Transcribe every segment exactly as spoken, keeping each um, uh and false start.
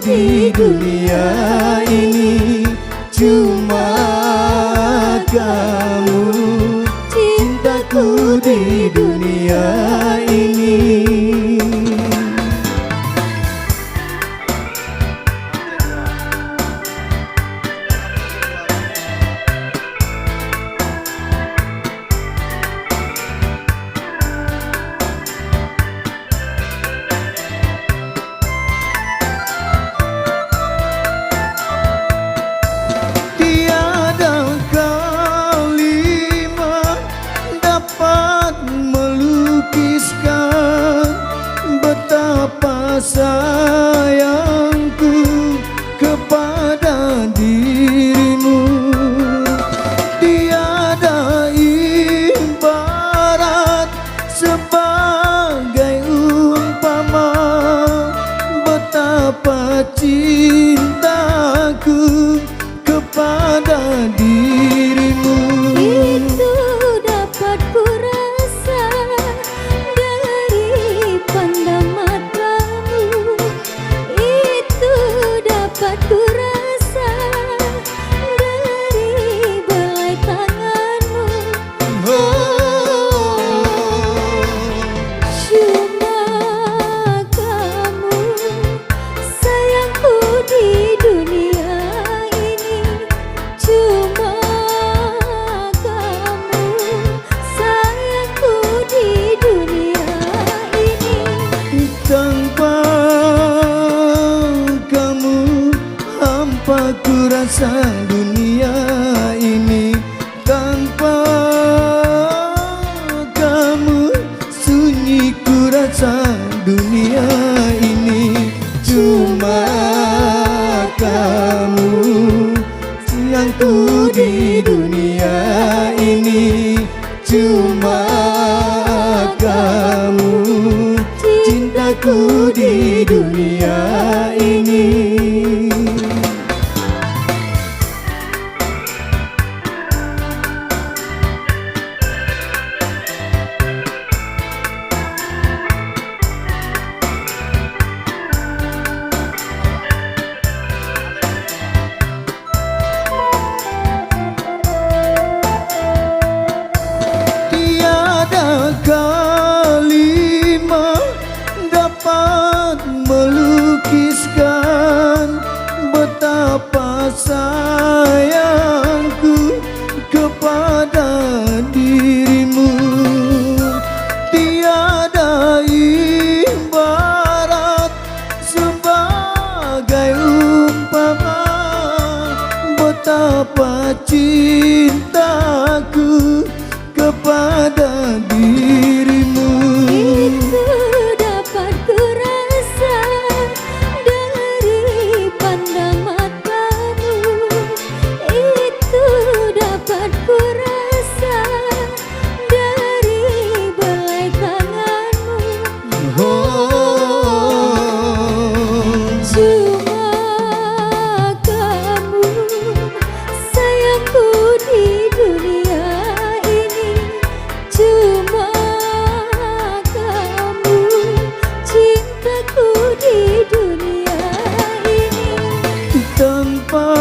Di dunia ini cuma kamu, cintaku di dunia ini. Tiada kalimah dapat melukiskan betapa sayangku kepada dirimu. Tiada ibarat sebagai umpama betapa cintaku kepada dirimu. Itu dapat kurasa dari pandang matamu. Itu dapat kurasa dari belai tanganmu. Oh. Cuma kamu sayangku di dunia ini. Cuma kamu sayangku di dunia ini. Tanpa kamu, hampa ku rasa dunia ini. Tanpa kamu, sunyi ku rasa dunia ini. Cuma kamu sayangku di dunia ini. Cuma kamu cintaku di dunia ini. Tiada kalimah dapat melukiskan betapa sayangku kepada dirimu. Tiada ibarat sebagai umpama betapa cintaku kepada dirimu. Itu dapat kurasa dari pandang matamu. Itu dapat kurasa dari belai tanganmu. Oh. Cuma kamu sayangku di dunia ini. Cuma kamu cintaku di dunia ini. Tanpa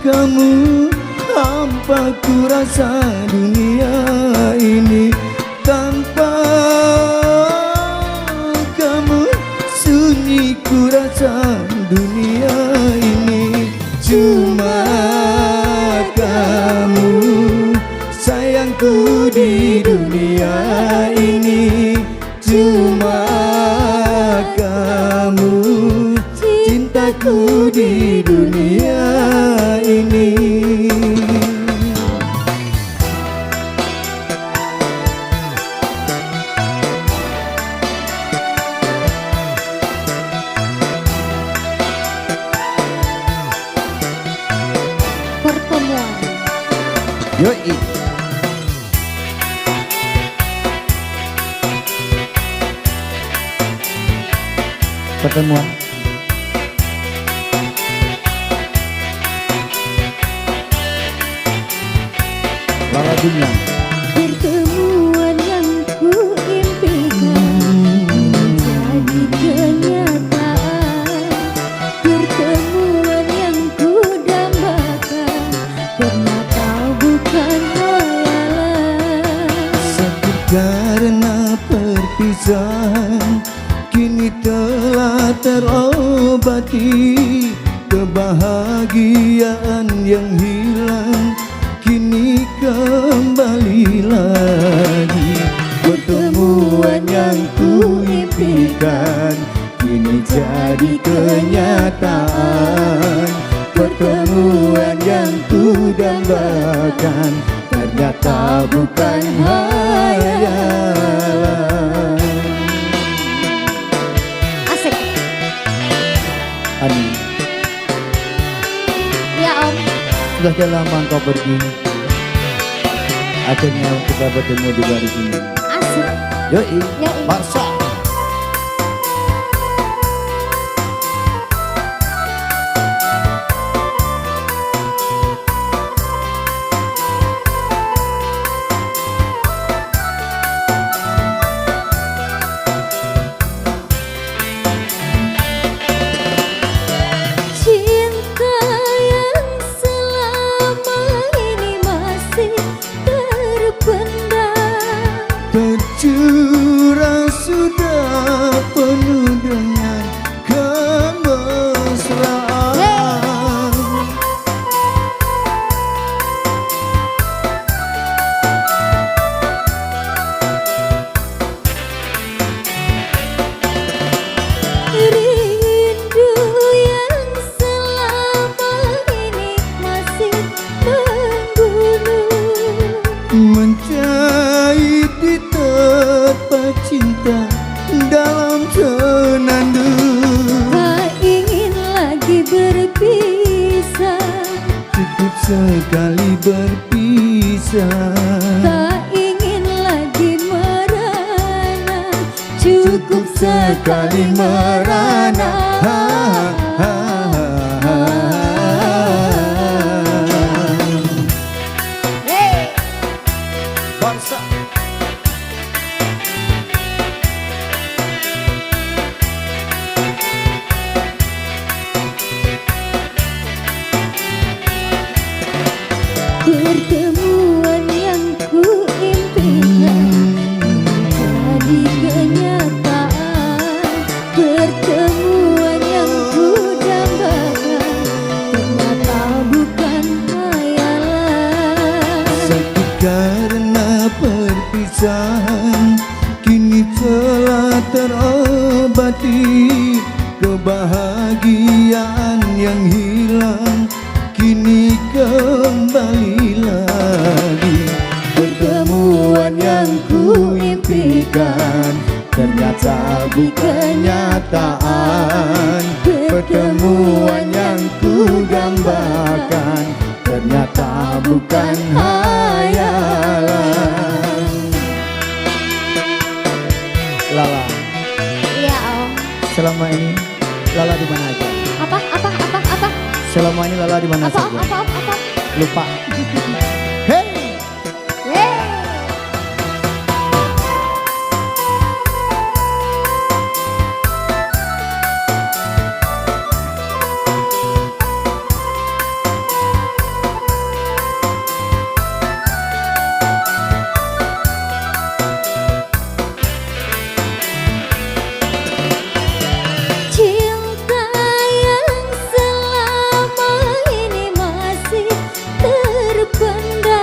kamu, hampa ku rasa dunia ini. Tanpa kamu, sunyi ku rasa dunia ini. Cuma kamu sayangku di dunia ini. Cuma kamu cintaku di dunia ini. Pertemuan. Yoi. Pertemuan. Lara Dunia. Pertemuan yang ku impikan jadi kenyataan. Kini telah terobati kebahagiaan yang hilang, kini kembali lagi. Pertemuan yang kuimpikan kini jadi kenyataan. Pertemuan yang kudambakan ternyata bukan hayalan. Asik. Ani. Iya, Om. Sudah kian lama engkau pergi. Akhirnya kita bertemu juga di sini. Asik. Yoi. Yoi. Maksa. Cinta yang selama ini masih terpendam. Tercurah sudah penuh dengan kemesraan. Rindu yang selama ini masih menggunung. Menjadi terpacinta dalam senandung. Tak ingin lagi berpisah. Cukup sekali berpisah. Tak ingin lagi merana. Cukup sekali merana. Hey. Bangsa. Pertemuan yang kuimpikan jadi kenyataan. Pertemuan yang kudambakan ternyata bukan hayalan. Sakit karena perpisahan, kini telah terobati. Kebahagiaan yang hilang kini kembali lagi. Pertemuan yang kuimpikan ternyata bukan kenyataan. Pertemuan yang kudambakan ternyata bukan hayalan. Lala. Iya, Om. Selama ini Lala di mana aja? Apa? Apa? Apa? Apa? Selama ini Lala di mana Apa? saja? Apa? Apa? Apa? Lupa. Hei! Yeay! Cinta yang selama ini masih terpendam.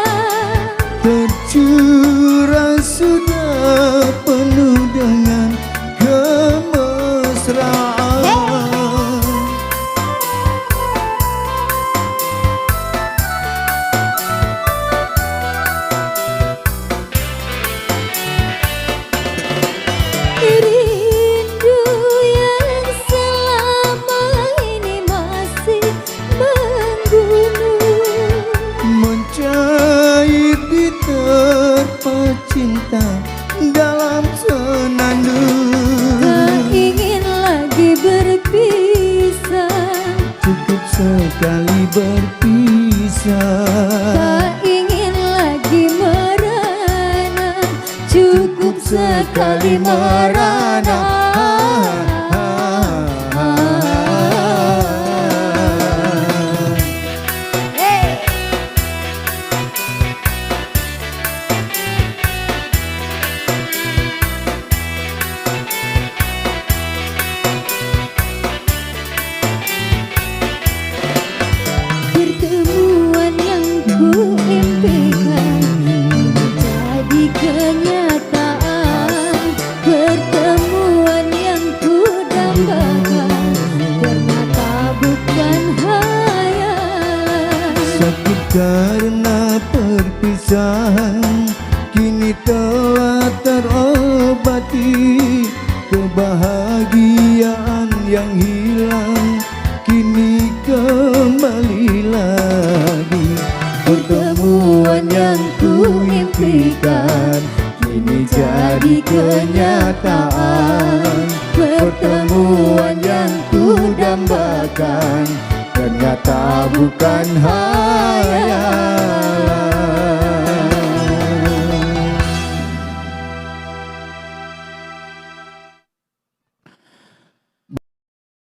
Tercurah sudah penuh dengan kemesraan. Rindu yang selama ini masih menggunung. Menjadi terpacinta dalam senandung. Tak ingin lagi berpisah. Cukup sekali berpisah. Tak ingin lagi merana. Cukup sekali merana. Bahagiaan yang hilang kini kembali lagi. Pertemuan yang ku impikan kini jadi kenyataan. Pertemuan yang ku dambakan ternyata bukan hayalan.